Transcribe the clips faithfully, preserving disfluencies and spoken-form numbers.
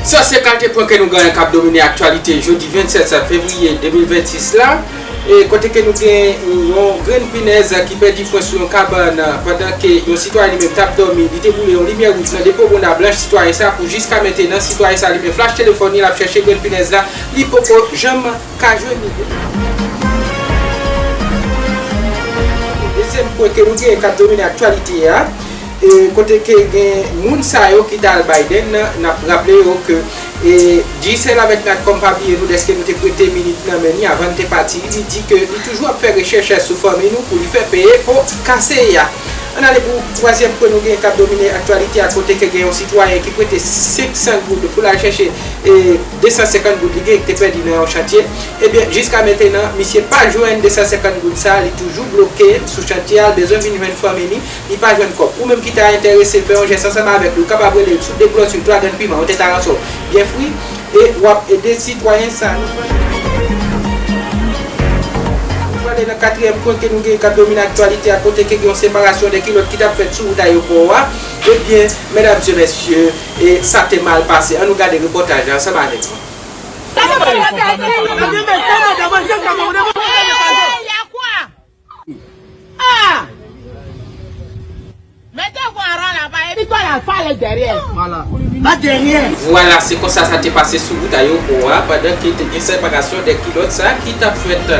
Sa se kalite pwen ke nou genyen k ap domine aktyalite jodi vennsèt fevriye de mil vennsis la. E kote ke nou gen yon grenn pinèz ki pèdi pwen sou yon kabann pandan ke yon sitwayen li menm t ap dòmi, li te boule yon limyè wouj nan depo Bonda Blanch sitwayen sa pou jiska mentenan sitwayen sa li menm flash telefòn li, l ap chèche grenn pinèz la, li poko janm ka jwenn li. Dezyèm pwen ke nou genyen k ap domine aktyalite a, e, kote ke gen moun sa yo ki t al Biden nan, n ap raple yo ke, e, Digicel avèk Natcom pa bliye nou dèske nou te prete minit nan men li avan n te pati. Li di ke li toujou ap fè rechèch sou fanmi nou pou li fè peye po kase a. Ann ale pou twazyèm pwen nou gen k ap domine aktyalite a, kote ke gen yon sitwayen ki prete senk san goud pou l al chèche, e, de san senkant goud li gen ki te pèdi nan yon chantye. Ebyen, jiska mentenan, misye pa jwenn de san senkant goud sa, li toujou bloke sou chantye a, l bezwen vin jwenn fanmi li, li pa jwenn kòb. Ou menm ki ta enterese fè yon jès ansanm avèk li, ou kapab rele l sou deglòt, sou twa grenn piman, yon tèt aransò byen fri, e w ap ede sitwayen sa. Nou prale nan katriyèm pwen ke nou gen k ap domine aktyalite a, kote ke gen yon separasyon de kilòt ki t ap fèt sou wout ayewopò a. Ebyen, medam e mesye, e sa te mal pase. Ann nou gade repòtaj la ansanm avèk mwen. Ah! Mete vwa la, pa epi to la fale dèryè. Vwala. Pa dèryè. Vwala, se konsa sa te pase sou wout ayewopò a, pandan ke te gen separasyon de kilòt sa ki t ap fèt.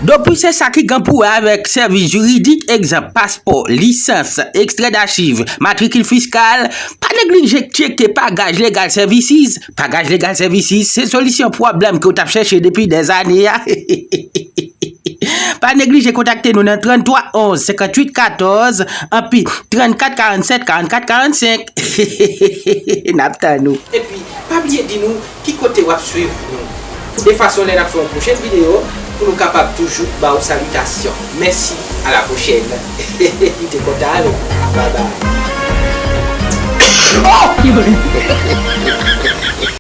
Depi se sa ki gen pou wè avèk sèvis jiridik, egzanp, paspò, lisans, ekstrè dachiv, matrikil fiskal, pa neglije tcheke Pagaj Legal Services. Pagaj Legal Services se solisyon pwoblèm ke w t ap chèche depi dèzane a. Pa neglije kontakte nou nan trannntwa onz senkantuit katòz, anpi trannkat karannsèt karannkat karannsenk. N ap tann ou. Epi, pa bliye di nou ki kote w ap swiv nou, pou de fason lè n ap fè yon pwochèn videyo, pou nou kapab toujou ba w salitasyon. Mèsi, a la pwochèn. M te kontan avè w. Bye bye.